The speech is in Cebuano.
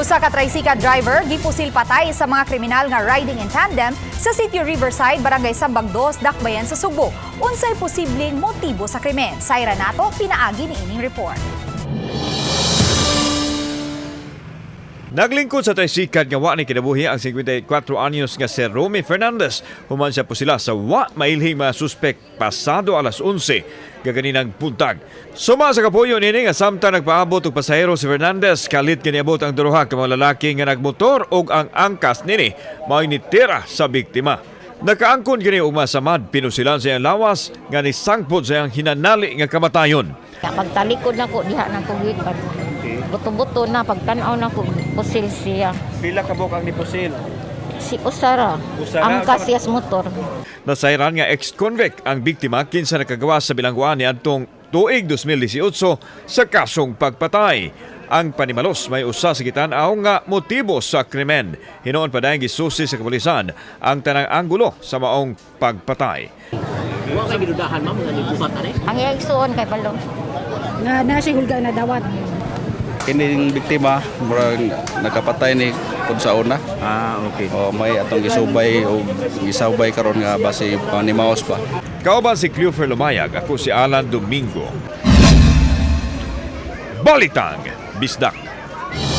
Usa ka tricycle driver gipusil patay sa mga kriminal nga riding in tandem sa Sitio Riverside, Barangay Sambag 2, Dakbayan sa Sugbo. Unsay posibleng motibo sa krimen? Sayran nato pinaagi ni ining report. Naglingkod sa tricycle nga wa ni kinabuhi ang 54 anyos nga si Romy Fernandez. Human siya po sila sa wa mailhing mga suspek pasado alas 11 gaganinang buntag. Suma sa kapuyo nini nga samtang nagpaabot og pasahero si Fernandez, kalit kaniabot ang duha ka mga lalaki nga nagmotor ug ang angkas nini mao'y nitira sa biktima. Nakaangkon kini og masamad, pinusilan sa iyang lawas nga nisangpot sa iyang hinanali nga kamatayon. Pagtalikod na ko, diha na ko gikan. Buto-buto na, pagtanaw na ko, pusil siya. Pila ka buok ang nipusil? Si Usara, Usara? ang kasiyas motor. Nasayran nga ex-convict ang biktima kinsa nakagawa sa bilangguan ni adtong tuig 2018 sa kasong pagpatay. Ang panimalos may usa sa gitan-aw nga motibo sa krimen. Hinuon pa dayon gisusi sa kapulisan ang tanang anggulo sa maong pagpatay. Wa kay gidudahan, ma'am, nga nibuhat ani? Ang iyang igsuon kay balong. Na na siya hulga na dawat. Kining biktima murag nakapatay ni kud sa una. Ah, okay. O may atong gisubay o gisawbay karon nga base panimaos pa. Kauban si Cleofer Lumayag, ako si Alan Domingo. Balitang Bisdak.